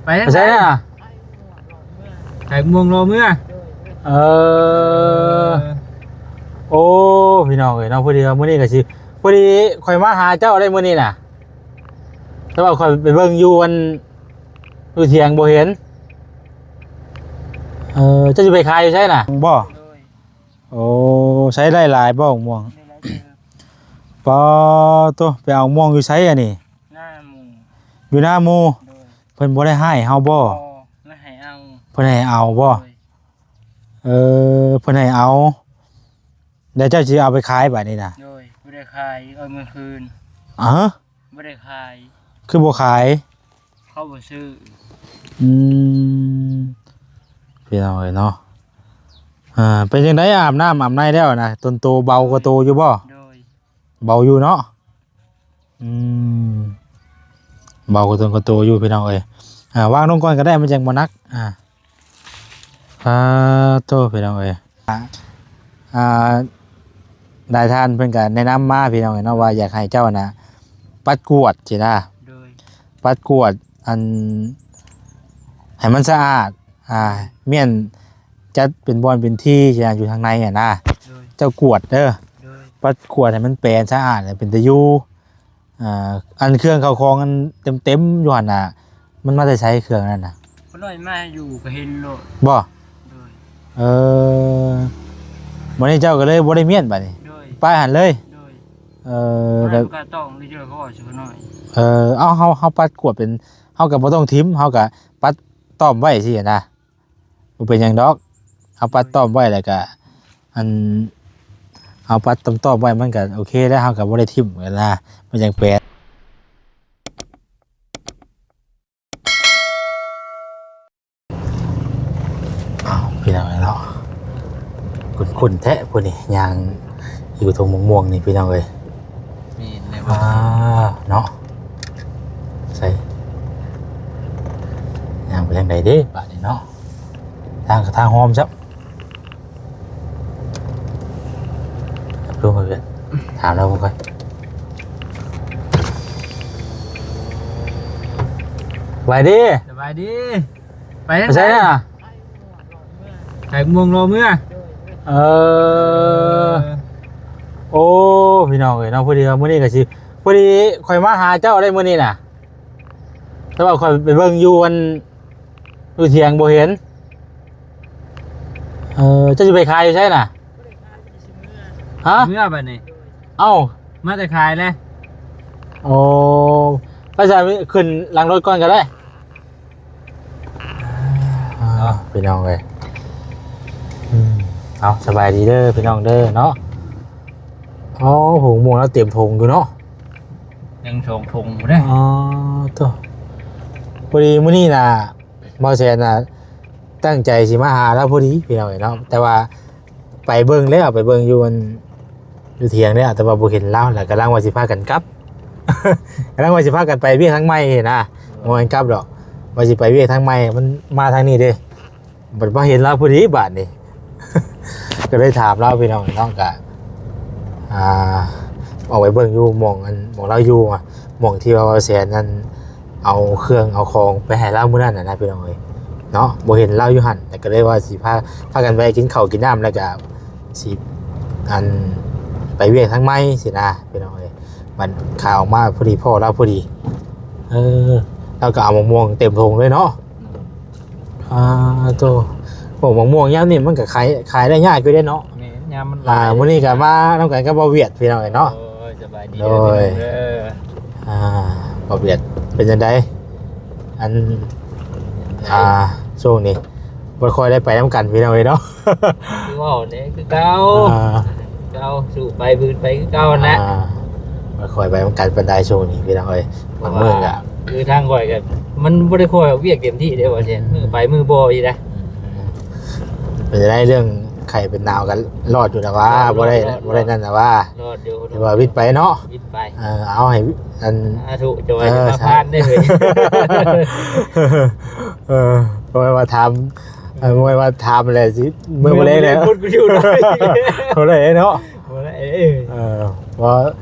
ໄປທາງໃດ ໄປໃສນະ? ໄປມ່ວງລໍເມືອ. ເອີ ເອີ ໂອ້ ພີ່ນ້ອງເອີຍເນາະ, ພໍດີວ່າມື້ນີ້ກໍຊິ ພໍດີຂ້ອຍມາຫາເຈົ້າໄດ້ມື້ນີ້ນະ, ແຕ່ວ່າຂ້ອຍໄປເບິ່ງຢູ່ອັນ ຢູ່ຖຽງບໍ່ເຫັນ. ເອີ ເຈົ້າຊິໄປຂາຍຢູ່ໃສນະ? ບໍ່? ໂດຍ. ໂອ້ ໃຊ້ໄດ້ຫຼາຍບໍ່ ໝາກມ່ວງ? ໄດ້ຫຼາຍເຕີບ. ປາໂຕ ໄປເອົາໝາກມ່ວງຢູ່ໃສອັນນີ້? ນາໝູ່. ຢູ່ນາໝູ່? ໂດຍ. ເພິ່ນບໍ່ໄດ້ໃຫ້ເຮົາບໍ່? ບໍ່ ລະໃຫ້ເອົາ. ເພິ່ນໃຫ້ເອົາບໍ່? ໂດຍ. ເອີ ເພິ່ນໃຫ້ເອົາ ແລ້ວເຈົ້າຊິເອົາໄປຂາຍບາດນີ້ນະ? ໂດຍ. ບໍ່ໄດ້ຂາຍ ເອົາເມືອຄືນ. ຮະ? ບໍ່ໄດ້ຂາຍ. ຄືບໍ່ຂາຍ? ເຂົາບໍ່ຊື້. ອືມ ພີ່ນ້ອງເອີຍເນາະ, ອ່າ ເປັນຈັ່ງໃດ ອາບນ້ຳອາບໃນແລ້ວນະ? ຕົນໂຕເບົາກວ່າໂຕຢູ່ບໍ່? ໂດຍ. ເບົາຢູ່ເນາະ. ອືມ ເບົາກວ່າຕົນກວ່າໂຕຢູ່ ພີ່ນ້ອງເອີຍ. ອ່າ ວາງລົງກ່ອນກໍໄດ້ ມັນຈັ່ງບໍ່ໜັກ. ອ່າ ສາທຸ ພີ່ນ້ອງເອີຍ. ອ່າ ອ່າ ຫຼາຍທ່ານເພິ່ນກໍແນະນຳມາ ພີ່ນ້ອງເອີຍເນາະ ວ່າຢາກໃຫ້ເຈົ້ານະ ປັດກວາດຊີ້ນະ. ໂດຍ. ປັດກວາດ ອັນ ໃຫ້ມັນສະອາດ ອ່າ ມ້ຽນຈັດເປັນບ່ອນເປັນທີ່ຊີ້ນະ ຢູ່ທາງໃນຫັ້ນນະ. ໂດຍ. ເຈົ້າກວາດເດີ. ໂດຍ. ປັດກວາດໃຫ້ມັນແປນສະອາດ ໃຫ້ເປັນຕາຢູ່. ອ່າ ອັນເຄື່ອງເຂົ້າຂອງອັນເຕັມໆຢູ່ຫັ້ນນະ ມັນມາແຕ່ໃສເຄື່ອງນັ້ນນະ? ພໍ່ນ້ອຍມາຢູ່ກໍເຫັນໂລດ. ບໍ່? ໂດຍ. ເອີ ບັດນີ້ເຈົ້າກໍເລີຍບໍ່ໄດ້ມ້ຽນບັດນີ້? ໂດຍ. ໄປຫັ້ນເລີຍ? ໂດຍ. ເອີ ແລ້ວກໍຕ້ອງເລີຍ ເຈົ້າກໍເວົ້າຊິພໍ່ນ້ອຍ. ເອີ ເອົາ ເຮົາ ເຮົາປັດກວາດເປັນ ເຮົາກໍບໍ່ຕ້ອງຖິ້ມ ເຮົາກໍປັດຕ້ອມໄວ້ຊີ້ນະ. ບໍ່ເປັນຫຍັງດອກ ເຮົາປັດຕ້ອມໄວ້ ແລ້ວກະ ອັນ ເຮົາປັດຕ້ອມໆໄວ້ ມັນກະໂອເຄແລ້ວ ເຮົາກະບໍ່ໄດ້ຖິ້ມຫັ້ນນະ ມັນຈັ່ງແປນ. ອ້າວ ພີ່ນ້ອງເອີຍເນາະ ຄຸ້ນໆແທ້ຜູ້ນີ້ ຍ່າງຢູ່ທົ່ງມ່ວງໆນີ້ ພີ່ນ້ອງເອີຍ. ແມ່ນແລ້ວ ອ່າ ເນາະ ໃສ່ ຍ່າງໄປທາງໃດເດ້ບາດນີ້ເນາະ? ທາງ ທາງຫອມຊ້ຳ. ລົງມາເວີ້ຍ ຖາມລາວເບິ່ງກ່ອນ. ສະບາຍດີ. ສະບາຍດີ. ໄປທາງໃດ? ໄປໃສນະ? ໄປມ່ວງລໍເມືອ. ເອີ ເອີ ໂອ້ ພີ່ນ້ອງເອີຍເນາະ, ພໍດີວ່າມື້ນີ້ກໍຊິ ພໍດີຂ້ອຍມາຫາເຈົ້າໄດ້ມື້ນີ້ນະ, ແຕ່ວ່າຂ້ອຍໄປເບິ່ງຢູ່ອັນ ຢູ່ຖຽງບໍ່ເຫັນ. ເອີ ເຈົ້າຊິໄປຂາຍຢູ່ໃສນະ? ຮະ? ເມືອບັດນີ້. ເອົ້າ ມາແຕ່ຂາຍແລ້ວ. ໂອ້ ໄປຊະ ຂຶ້ນຫຼັງລົດກ່ອນກໍໄດ້. ເນາະ ພີ່ນ້ອງເອີຍ. ອືມ ເອົາ ສະບາຍດີເດີພີ່ນ້ອງເດີເນາະ. ອໍ ຫວກມ່ວງລາວເຕັມຖົງຢູ່ເນາະ, ຍັງສອງຖົງພຸ້ນເດ້. ອໍ ໂທ້ ພໍດີມື້ນີ້ນະ ບ່າວແສນນະ ຕັ້ງໃຈຊິມາຫາລາວພໍດີພີ່ນ້ອງເອີຍເນາະ, ແຕ່ວ່າ ໄປເບິ່ງແລ້ວ ໄປເບິ່ງຢູ່ອັນ ຢູ່ຖຽງແລ້ວ ແຕ່ວ່າບໍ່ເຫັນລາວ ແລ້ວກຳລັງວ່າຊິພາກັນກັບ ກຳລັງວ່າຊິພາກັນໄປວຽກທາງໃໝ່ຫັ້ນນະ. ບໍ່ແມ່ນກັບດອກ ວ່າຊິໄປວຽກທາງໃໝ່ ມັນມາທາງນີ້ເດ້ ບັດມາເຫັນລາວພໍດີບາດນີ້ ກໍເລີຍຖາມລາວພີ່ນ້ອງເນາະ. ກະ ອ່າ ອອກໄປເບິ່ງຢູ່ໝ່ອງອັນ ໝ່ອງລາວຢູ່ ໝ່ອງທີ່ວ່າ ວ່າແສນນັ້ນ ເອົາເຄື່ອງເອົາຂອງໄປໃຫ້ລາວມື້ນັ້ນນະ ພີ່ນ້ອງເອີຍເນາະ, ບໍ່ເຫັນລາວຢູ່ຫັ້ນ ແລ້ວກໍເລີຍວ່າຊິພາ ພາກັນໄປກິນເຂົ້າກິນນ້ຳ ແລ້ວກໍຊິ ອັນ ໄປວຽກທາງໃໝ່ຊີ້ນະ ພີ່ນ້ອງເອີຍ. ບັດຂ້າອອກມາພໍດີພໍ້ລາວພໍດີ ເອີ ລາວກໍເອົາໝາກມ່ວງເຕັມຖົງເລີຍເນາະ. ອ່າ ໂຕ ໂອ້ ໝາກມ່ວງຍາມນີ້ມັນກໍຂາຍ ຂາຍໄດ້ຍາກຢູ່ເດ້ເນາະ. ແມ່ນ ຍາມມັນຫຼາຍ. ອ່າ ມື້ນີ້ກໍມານຳກັນກັບບ່າວຫວຽດ ພີ່ນ້ອງເອີຍເນາະ. ໂອ້ຍ ສະບາຍດີ ໂດຍ ພີ່ນ້ອງເດີ. ອ່າ ບ່າວຫວຽດ ເປັນຈັ່ງໃດ ອັນ ອ່າ ຊ່ວງນີ້ບໍ່ຄ່ອຍໄດ້ໄປນຳກັນ ພີ່ນ້ອງເອີຍເນາະ. ຄືເວົ້າແຫຼະ ຄືເກົ່າ ອ່າ ເກົ່າ ສູ້ໄປບືນໄປຄືເກົ່າຫັ້ນແຫຼະ. ອ່າ ບໍ່ຄ່ອຍໄປນຳກັນປານໃດຊ່ວງນີ້ ພີ່ນ້ອງເອີຍ. ບາງມື້ກໍ ຄືທາງຂ້ອຍກໍ ມັນບໍ່ໄດ້ຄ່ອຍອອກວຽກເຕັມທີ່ເດ້ ວ່າຊັ້ນ ອືມ ມື້ໄປມື້ບໍ່ອີກນະ. ອືມ ເປັນຈັ່ງໃດ ເລື່ອງໄຂ້ເປັນໜາວກໍລອດຢູ່ນະຫວາ? ລອດ ບໍ່ໄດ້ ລອດ ບໍ່ໄດ້ນັ້ນນະຫວາ? ລອດຢູ່ ຖືວ່າວິດໄປເນາະ. ວິດໄປ. ເອີ ເອົາໃຫ້ອັນ ສາທຸ ຈອຍ ເອີ ມາຜ່ານໄດ້ເລີຍ. ເອີ ບໍ່ແມ່ນວ່າຖາມ ເອີ ບໍ່ແມ່ນວ່າຖາມແຫຼະຊິ ມື້ ມື້ແລງແຫຼະ ຄົນກໍຢູ່ໄດ້ ບໍ່ໄດ້ເນາະ. ບໍ່ໄດ້ ເອີ ເອີ ເພາະ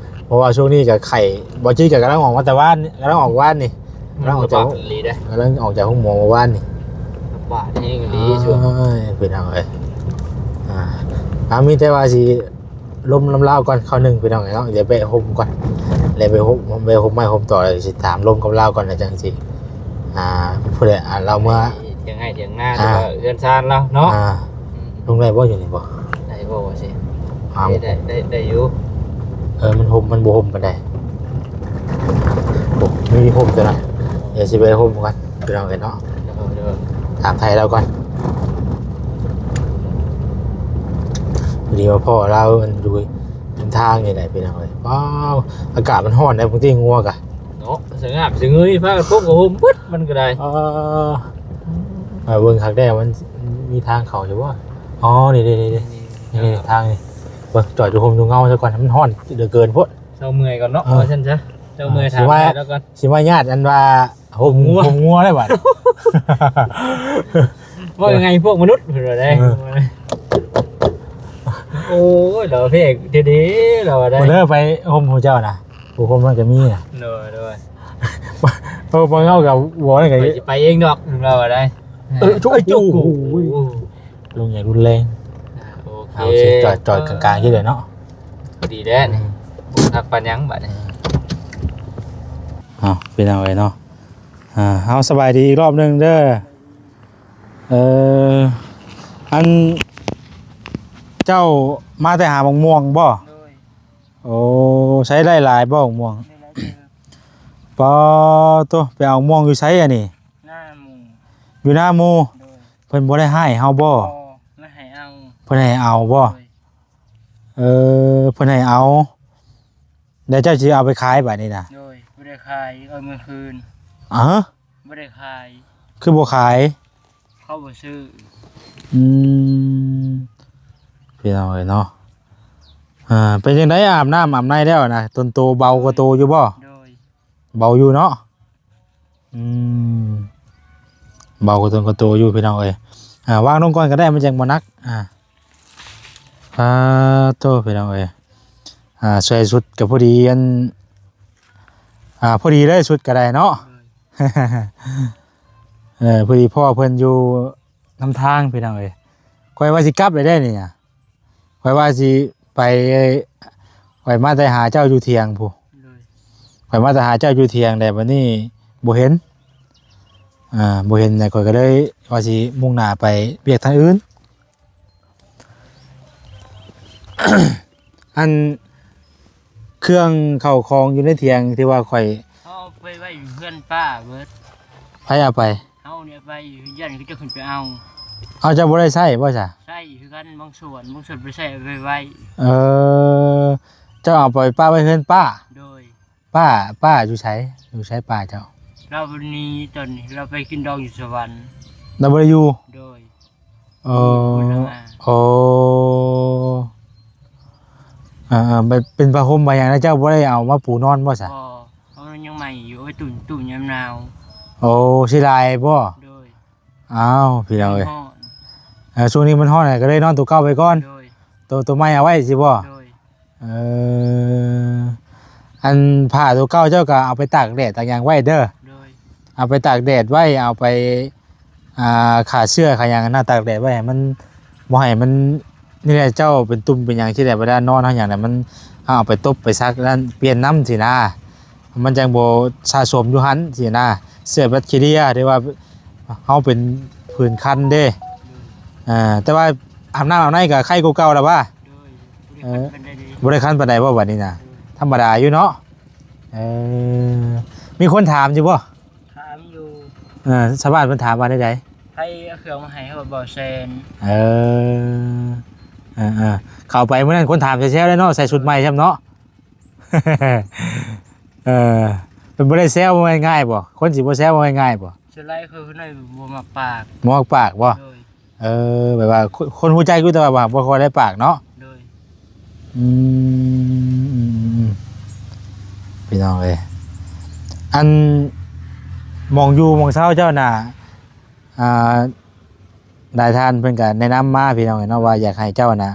ເພາະວ່າຊ່ວງນີ້ກໍໄຂ້ ບໍ່ຈິດກໍກຳລັງອອກມາແຕ່ວານ ກຳລັງອອກວານນີ້. ກຳລັງອອກຈາກ ລະບາດອີ່ຫຼີເດ້ ກຳລັງອອກຈາກໂຮງໝໍມື້ວານນີ້ ລະບາດແຮງອີ່ຫຼີຊ່ວງ ໂອ້ຍ ພີ່ນ້ອງເອີຍ ອ່າ ອ່າ ມີແຕ່ວ່າຊິລົມນຳລາວກ່ອນຄາວໜຶ່ງ ພີ່ນ້ອງເອີຍເນາະ ດຽວໄປຮົ່ມກ່ອນ ແລ້ວໄປຮົ່ມ ໄປຮົ່ມໄມ້ຮົ່ມຕອກ ແລ້ວຊິຖາມລົມກັບລາວກ່ອນ ແລ້ວຈັ່ງຊິ ອ່າ ຜູ້ໃດ ອ່າ ລາວເມືອ ຖຽງໄຮ່ຖຽງນາ ອ່າ ຫຼືວ່າເຮືອນຊານລາວເນາະ ອ່າ ອືມ ລົງໄດ້ບໍ່ຢູ່ນີ້ບໍ່? ໄດ້ບໍ່ວ່າຊິ? ອ້າວ ໄດ້ ໄດ້ ໄດ້ຢູ່ ເອີ ມັນຮົ່ມ ມັນບໍ່ຮົ່ມປານໃດ ໂອ້ ມີຮົ່ມຕົວນັ້ນ ດຽວຊິໄປຮົ່ມກ່ອນ ພີ່ນ້ອງເອີຍເນາະ ໂດຍ ໂດຍ ຖາມໄທລາວກ່ອນ ພໍດີວ່າພໍ່ລາວມັນຢູ່ນຳທາງນີ້ແຫຼະ ພີ່ນ້ອງເອີຍ ວ້າວ ອາກາດມັນຮ້ອນໃດ ບາງທີງົວກະ ເນາະ ສະຫງາບສະເຫງຍ ພາກັນປົກຜ້າຫົ່ມເບິດ ມັນກໍໄດ້ ເອີ ມາເບິ່ງຄັກແດ່ ມັນມີທາງເຂົ້າຢູ່ບໍ່? ອໍ ນີ້ໆໆ ນີ້ ນີ້ ນີ້ທາງນີ້ ເບິ່ງ ຈອດຢູ່ຮົ່ມຢູ່ເງົາຊະກ່ອນ ມັນຮ້ອນເຫຼືອເກີນໂພດ ເຊົາເມື່ອຍກ່ອນເນາະ ເອີ ວ່າຊັ້ນຊະ ເຊົາເມື່ອຍ ອ່າ ຖາມແຂກລາວກ່ອນ ຊິມາຍາດອັນວ່າຮົ່ມງົວ ຮົ່ມງົວໄດ້ບາດ ເວົ້າຍັງໄງພວກມະນຸດ ເພິ່ນວ່າໄດ໋ ເອີ ໂອ້ຍ ລາວແພງເດ້ໆ ລາວວ່າໄດ໋ ເພິ່ນເດີໄປຮົ່ມຜູ້ເຈົ້ານະ ຜູ້ຮົ່ມມັນກໍມີນະ ໂດຍ ໂດຍ ເອີ ບາງເຮົາກໍບໍ່ນັ້ນກໍ ຂ້ອຍຊິໄປເອງດອກ ລາວວ່າໄດ໋ ເອີ ໂອ້ໂຫ ໂອ້ໂຫ ລົງຢ່າງຮຸນແຮງ ອ່າ ໂອເຄ ໂອເຄ ຈອດ ຈອດກາງໆ ຢູ່ເລີຍເນາະ ດີແລ້ວນີ້ ອືມ ບໍ່ຄັກປານຫຍັງບາດນີ້ ເອົາ ເປັນຫຍັງເອີຍເນາະ ອ່າ ເອົາ ສະບາຍດີອີກລອບໜຶ່ງເດີ ເອີ ອັນ ເຈົ້າມາແຕ່ຫາໝາກມ່ວງບໍ່? ໂດຍ ໂອ້ ໃຊ້ໄດ້ຫຼາຍບໍ່ໝາກມ່ວງ? ໄດ້ຫຼາຍເຕີບ ປາໂຕ ໄປເອົາໝາກມ່ວງຢູ່ໃສອັນນີ້? ນາໝູ່ ຢູ່ນາໝູ່ ໂດຍ ເພິ່ນບໍ່ໄດ້ຮ້າຍເຮົາບໍ່? ບໍ່ ມາໃຫ້ເອົາ ເພິ່ນໃຫ້ເອົາບໍ່? ໂດຍ ເອີ ເພິ່ນໃຫ້ເອົາ ແລ້ວເຈົ້າຊິເອົາໄປຂາຍບາດນີ້ນະ? ໂດຍ ບໍ່ໄດ້ຂາຍ ເອົາເມືອຄືນ ຮະ? ບໍ່ໄດ້ຂາຍ ຄືບໍ່ຂາຍ? ເຂົາບໍ່ຊື້ ອືມ ພີ່ນ້ອງເອີຍເນາະ ອ່າ ເປັນຈັ່ງໃດ ອາບນ້ຳອາບໃນແລ້ວນະ ຕົນໂຕເບົາກວ່າໂຕຢູ່ບໍ່? ໂດຍ ເບົາຢູ່ເນາະ ອືມ ເບົາກວ່າຕົນກວ່າໂຕຢູ່ ພີ່ນ້ອງເອີຍ ອ່າ ວາງລົງກ່ອນກໍໄດ້ ມັນຈັ່ງບໍ່ໜັກ ອ່າ ປາໂຕ ພີ່ນ້ອງເອີຍ ອ່າ ໃສ່ຊຸດກໍພໍດີ ອັນ ອ່າ ພໍດີເລີຍ ຊຸດກໍໄດ້ເນາະ ເອີ ພໍດີພໍ່ເພິ່ນຢູ່ນຳທາງ ພີ່ນ້ອງເອີຍ ຂ້ອຍວ່າຊິກັບແລ້ວເດ້ນີ້ ຂ້ອຍວ່າຊິໄປ ຂ້ອຍມາແຕ່ຫາເຈົ້າຢູ່ຖຽງພຸ້ນ ໂດຍ ຂ້ອຍມາແຕ່ຫາເຈົ້າຢູ່ຖຽງແລ້ວ ບັດນີ້ບໍ່ເຫັນ ອ່າ ບໍ່ເຫັນແລ້ວ ຂ້ອຍກໍເລີຍວ່າຊິມຸ່ງໜ້າໄປວຽກທາງອື່ນ ອັນ ເຄື່ອງເຂົ້າຂອງຢູ່ໃນຖຽງທີ່ວ່າຂ້ອຍ ເອົາໄປໄວ້ຢູ່ເຮືອນປ້າເບິດ ໃຜເອົາໄປ? ເຮົານີ້ເອົາໄປຢູ່ ຢ້ານເຂົາເຈົ້າຂຶ້ນໄປເອົາ ເອົາ ເຈົ້າບໍ່ໄດ້ໃຊ້ບໍ່ຊະ? ໃຊ້ຄືກັນ ບາງສ່ວນ ບາງສ່ວນບໍ່ໄດ້ໃຊ້ ເອົາໄປໄວ້ ເອີ ເຈົ້າເອົາໄປປະໄວ້ເຮືອນປ້າ ໂດຍ ປ້າ ປ້າຢູ່ໃສ? ຢູ່ໃສປ້າເຈົ້າ? ລາວບໍ່ໄດ້ໜີຕອນນີ້ ລາວໄປກິນດອງຢູ່ສະຫວັນ ລາວບໍ່ໄດ້ຢູ່ ໂດຍ ເອີ ໂອ້ ອ່າໆ ເປັນຜ້າຫົ່ມຜ້າຫຍັງນະ ເຈົ້າບໍ່ໄດ້ເອົາມາປູນອນບໍ່ຊະ? ບໍ່ ເພາະມັນຍັງໃໝ່ຢູ່ ເອົາໄວ້ຕຸ້ມ ຕຸ້ມຍາມໜາວ ໂອ້ ຊິຫຼາຍບໍ່? ໂດຍ ອ້າວ ພີ່ນ້ອງເອີຍ ເອີ ຊ່ວງນີ້ມັນຮ້ອນ ກໍເລີຍນອນໂຕເກົ່າໄປກ່ອນ ໂດຍ ໂຕ ໂຕໃໝ່ເອົາໄວ້ຊີ້ບໍ່? ໂດຍ ເອີ ອັນຜ້າໂຕເກົ່າເຈົ້າກໍເອົາໄປຕາກແດດຕາກຫຍັງໄວ້ເດີ ໂດຍ ເອົາໄປຕາກແດດໄວ້ ເອົາໄປ ອ່າ ຂ້າເຊື້ອຂ້າຫຍັງນະ ຕາກແດດໄວ້ໃຫ້ມັນ ບໍ່ໃຫ້ມັນ ນີ້ແຫຼະ ເຈົ້າເປັນຕຸ່ມເປັນຫຍັງຊີ້ແຫຼະ ເວລານອນເຮົາຫຍັງນະ ມັນ ເຮົາເອົາໄປຕົບໄປຊັກນັ້ນ ປ່ຽນນຳຊີ້ນະ ມັນຈັ່ງບໍ່ສະສົມຢູ່ຫັ້ນຊີ້ນະ ເຊື້ອແບັກທີເຣຍ ຫຼືວ່າເຮົາເປັນຜື່ນຄັນເດ້ ໂດຍ ເອີ ແຕ່ວ່າອາບນ້ຳອາບໃນກໍໄຄກວ່າເກົ່າແລ້ວຫວາ? ໂດຍ ເອີ ບໍ່ໄດ້ຄັນປານໃດບໍ່ບາດນີ້ນະ? ໂດຍ ທຳມະດາຢູ່ເນາະ ເອີ ມີຄົນຖາມຢູ່ບໍ່? ຖາມຢູ່ ເອີ ຊາວບ້ານເພິ່ນຖາມວ່າແນວໃດ? ໃຜເອົາເຄື່ອງມາໃຫ້ ເຂົາວ່າບໍ່ແຊນ ເອີ ເອີໆ ເຂົ້າໄປມື້ນັ້ນຄົນຖາມແຊວໆເດ້ເນາະ ໃສ່ຊຸດໃໝ່ຊ້ຳເນາະ ເອີ ເພິ່ນບໍ່ໄດ້ແຊວງ່າຍໆບໍ່? ຄົນຊິບໍ່ແຊວງ່າຍໆບໍ່? ສ່ວນຫຼາຍເຂົາໜ້ອຍບໍ່ມັກປາກ ບໍ່ມັກປາກບໍ່? ໂດຍ ເອີ ແບບວ່າຄົນ ຄົນຮູ້ຈັກຢູ່ ແຕ່ວ່າບໍ່ຄ່ອຍໄດ້ປາກເນາະ ໂດຍ ອືມ ພີ່ນ້ອງເອີຍ ອັນ ໝ່ອງຢູ່ໝ່ອງເຊົາເຈົ້ານະ ອ່າ ຫຼາຍທ່ານເພິ່ນກໍແນະນຳມາ ພີ່ນ້ອງເອີຍເນາະ ວ່າຢາກໃຫ້ເຈົ້ານະ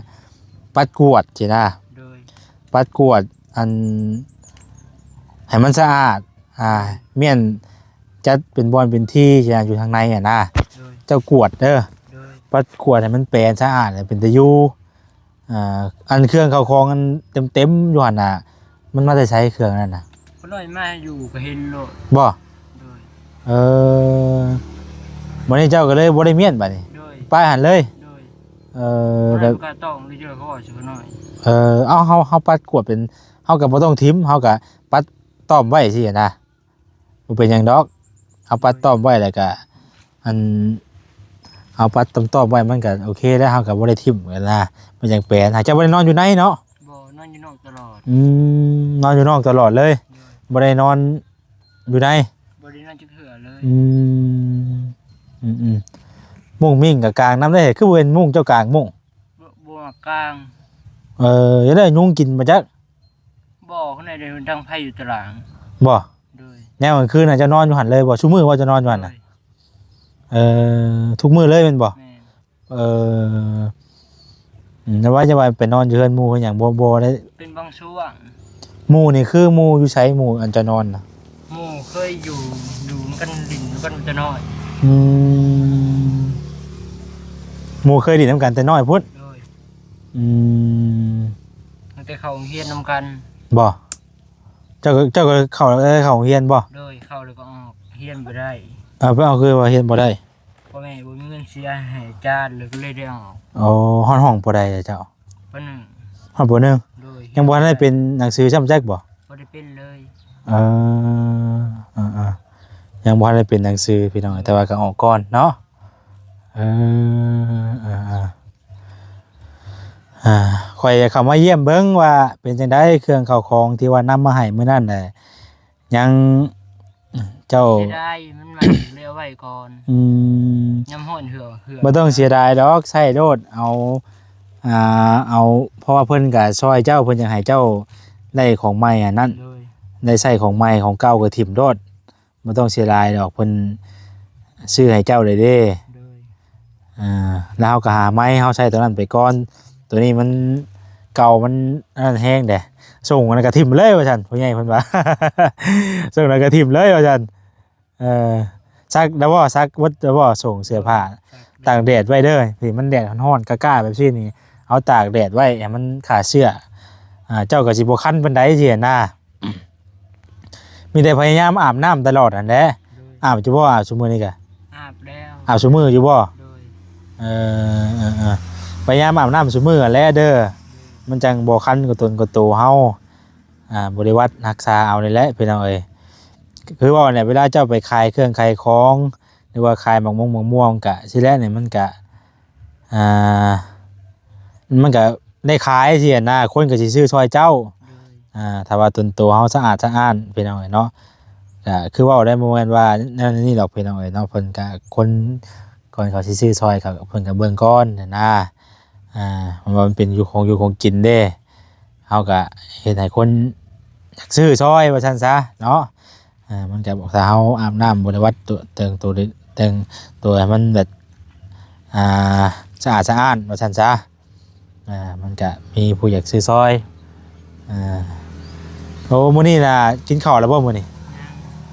ປັດກວາດຊີ້ນະ ໂດຍ ປັດກວາດ ອັນ ໃຫ້ມັນສະອາດ ອ່າ ມ້ຽນ ຈັດເປັນບ່ອນເປັນທີ່ຢູ່ທາງໃນຫັ້ນນະ. ໂດຍ ເຈົ້າກວດເດີ ໂດຍ ປັດກວດໃຫ້ມັນແປນສະອາດ ໃຫ້ເປັນຕາຢູ່. ອ່າ ອັນເຄື່ອງເຂົ້າຂອງອັນເຕັມໆຢູ່ຫັ້ນນະ ມັນມາແຕ່ໃສເຄື່ອງນັ້ນນະ? ເພິ່ນເອົາມາໃຫ້ຢູ່ກໍເຫັນໂລດ. ບໍ່? ໂດຍ ເອີ ບັດນີ້ເຈົ້າກໍເລີຍບໍ່ໄດ້ມ້ຽນບັດນີ້. ໂດຍ ໄປຫັ້ນເລີຍ. ໂດຍ ເອີ ແບບ ກະຕ້ອງໄດ້ເຈີເຂົາເວົ້າຊິເພິ່ນນ້ອຍ. ເອີ ເອົາ ເຮົາ ເຮົາປັດກວດເປັນ ເຮົາກໍບໍ່ຕ້ອງຖິ້ມ ເຮົາກໍປັດຕ້ອມໄວ້ຊີ້ນະ. ບໍ່ເປັນຫຍັງດອກ ເຮົາປັດຕ້ອມໄວ້ແລ້ວກະ ອັນ ເຮົາປັດຕ້ອມໆໄວ້ ມັນກະໂອເຄແລ້ວ ເຮົາກະບໍ່ໄດ້ຖິ້ມຫັ້ນນະ. ມັນຍັງແປນ ຫາກເຈົ້າບໍ່ໄດ້ນອນຢູ່ໃນເນາະ? ບໍ່ ນອນຢູ່ນອກຕະຫຼອດ. ອືມ ນອນຢູ່ນອກຕະຫຼອດເລີຍ. ໂດຍ ບໍ່ໄດ້ນອນຢູ່ໃນ? ບໍ່ໄດ້ນອນຈັກເທື່ອເລີຍ. ອືມ ອືມໆ ມຸ້ງມິ້ງກະກາງນຳເດ້. ຄືບໍ່ເຫັນມຸ້ງເຈົ້າກາງມຸ້ງ? ບໍ່ ບໍ່ມັກກາງ. ເອີ ຢ່າໄດ້ຍຸງກິນບໍ່ຈັກ? ບໍ່ ຂ້າງໃນໄດ້ດັງໄຟຢູ່ຕາລ່າງ. ບໍ່? ໂດຍ ແນວກາງຄືນນະ ເຈົ້ານອນຢູ່ຫັ້ນເລີຍບໍ່? ຊຸມື້ວ່າເຈົ້ານອນຢູ່ຫັ້ນນະ? ໂດຍ ເອີ ທຸກມື້ເລີຍແມ່ນບໍ່? ແມ່ນ. ເອີ ອືມ ແຕ່ວ່າຢ່າວ່າໄປນອນຢູ່ເຮືອນໝູ່ເຮືອນຫຍັງ ບໍ່ ບໍ່ໄດ້ ເປັນບາງຊ່ວງ. ໝູ່ນີ້ຄືໝູ່ຢູ່ໃສ? ໝູ່ອັນເຈົ້ານອນນະ? ໝູ່ເຄີຍຢູ່ ຢູ່ນຳກັນ ຫຼິ້ນນຳກັນແຕ່ນ້ອຍ. ອືມ ໝູ່ເຄີຍຫຼິ້ນນຳກັນແຕ່ນ້ອຍພຸ້ນ? ໂດຍ. ອືມ ຕັ້ງແຕ່ເຂົ້າໂຮງຮຽນນຳກັນ. ບໍ່? ເຈົ້າ ເຈົ້າກໍເຂົ້າ ເຂົ້າໂຮງຮຽນບໍ່? ໂດຍ ເຂົ້າແລ້ວກໍອອກ ຮຽນບໍ່ໄດ້. ເອົາ ເອົາ ຄືວ່າຮຽນບໍ່ໄດ້? ພໍ່ແມ່ບໍ່ມີເງິນເສຍໃຫ້ອາຈານ ແລ້ວກໍເລີຍໄດ້ອອກ. ອໍ ຮອດຫ້ອງ ປ.ໃດລະເຈົ້າ? ປ.ໜຶ່ງ. ຮອດ ປ.ໜຶ່ງ. ໂດຍ ຍັງບໍ່ທັນໄດ້ເປັນໜັງສືຊ້ຳຈັກບໍ່? ບໍ່ໄດ້ເປັນເລີຍ. ເອີ ເອີໆ ຍັງບໍ່ທັນໄດ້ເປັນໜັງສືພີ່ນ້ອງ ແຕ່ວ່າກໍອອກກ່ອນເນາະ. ເອີ ເອີໆ ອ່າ ຂ້ອຍຈະເຂົ້າມາຢ້ຽມເບິ່ງວ່າເປັນຈັ່ງໃດ ເຄື່ອງເຂົ້າຂອງທີ່ວ່ານຳມາໃຫ້ມື້ນັ້ນນະ ຍັງ ເຈົ້າ ເສຍດາຍ ມັນໃໝ່ເລີຍເອົາໄວ້ກ່ອນ. ອືມ ຍາມຮ້ອນເຫື່ອ ເຫື່ອ ບໍ່ຕ້ອງເສຍດາຍດອກ ໃຊ້ໂລດ ເອົາ ອ່າ ເອົາ ເພາະວ່າເພິ່ນກະຊ່ອຍເຈົ້າ ເພິ່ນຢາກໃຫ້ເຈົ້າໄດ້ຂອງໃໝ່ອັນນັ້ນ. ໂດຍ ໄດ້ໃຊ້ຂອງໃໝ່ ຂອງເກົ່າກໍຖິ້ມໂລດ. ບໍ່ຕ້ອງເສຍດາຍດອກ ເພິ່ນຊື້ໃຫ້ເຈົ້າເລີຍເດ້. ໂດຍ ອ່າ ແລ້ວເຮົາກໍຫາໃໝ່ ເຮົາໃຊ້ຕົວນັ້ນໄປກ່ອນ ຕົວນີ້ມັນເກົ່າ ມັນອັນນັ້ນແຮງເດ້. ສົ່ງອັນນັ້ນກໍຖິ້ມເລີຍວ່າຊັ້ນ ພໍ່ໃຫຍ່ເພິ່ນວ່າ ສົ່ງນັ້ນກໍຖິ້ມເລີຍວ່າຊັ້ນ. ເອີ ຊັກແລ້ວບໍ່? ຊັກເບິດແລ້ວບໍ່? ສົ່ງເສື້ອຜ້າ ຕາກແດດໄວ້ເດີ ທີ່ມັນແດດຮ້ອນໆ ກ້າໆ ແບບຊີ້ນີ້ ເອົາຕາກແດດໄວ້ໃຫ້ມັນຂ້າເຊື້ອ. ອ່າ ເຈົ້າກໍຊິບໍ່ຄັນປານໃດຊີ້ນະ. ມີແຕ່ພະຍາຍາມອາບນ້ຳຕະຫຼອດຫັ້ນແຫຼະ. ໂດຍ ອາບຢູ່ບໍ່? ອາບຊຸມື້ນີ້ກະ ອາບແລ້ວ. ອາບຊຸມື້ຢູ່ບໍ່? ໂດຍ ເອີ ເອີ ເອີ ພະຍາຍາມອາບນ້ຳຊຸມື້ຫັ້ນແຫຼະເດີ. ໂດຍ ມັນຈັ່ງບໍ່ຄັນກະຕົນກະໂຕເຮົາ. ອ່າ ບໍລິວັດຮັກສາເອົານີ້ແຫຼະພີ່ນ້ອງເອີຍ. ຄືເວົ້າແຫຼະ ເວລາເຈົ້າໄປຂາຍເຄື່ອງຂາຍຂອງ ຫຼືວ່າຂາຍໝາກມົງໝາກມ່ວງກະຊີ້ແຫຼະນີ້ ມັນກະ ອ່າ ມັນກະໄດ້ຂາຍຊີ້ນະ ຄົນກໍຊິຊື້ຊ່ອຍເຈົ້າ. ໂດຍ ອ່າ ຖ້າວ່າຕົນໂຕເຮົາສະອາດສະອ້ານພີ່ນ້ອງເອີຍເນາະ. ກະຄືເວົ້າໄດ້ ບໍ່ແມ່ນວ່າແນວນີ້ດອກພີ່ນ້ອງເອີຍເນາະ ເພິ່ນກະ ຄົນກ່ອນເຂົາຊິຊື້ຊ່ອຍ ເຂົາ ເພິ່ນກະເບິ່ງກ່ອນຫັ້ນນະ. ອ່າ ເພາະວ່າມັນເປັນຢູ່ ຂອງຢູ່ຂອງກິນເດ້ ເຮົາກະເຮັດໃຫ້ຄົນຢາກຊື້ຊ່ອຍວ່າຊັ້ນຊະເນາະ. ອ່າ ມັນກະ ຖ້າເຮົາອາບນ້ຳບໍລິວັດຕົວ ແຕ່ງຕົວ ແຕ່ງຕົວໃຫ້ມັນແບບ ອ່າ ສະອາດສະອ້ານວ່າຊັ້ນຊະ ອ່າ ມັນກະມີຜູ້ຢາກຊື້ຊ່ອຍ. ອ່າ ໂອ້ ມື້ນີ້ນະກິນເຂົ້າແລ້ວບໍ່ມື້ນີ້? ຍັ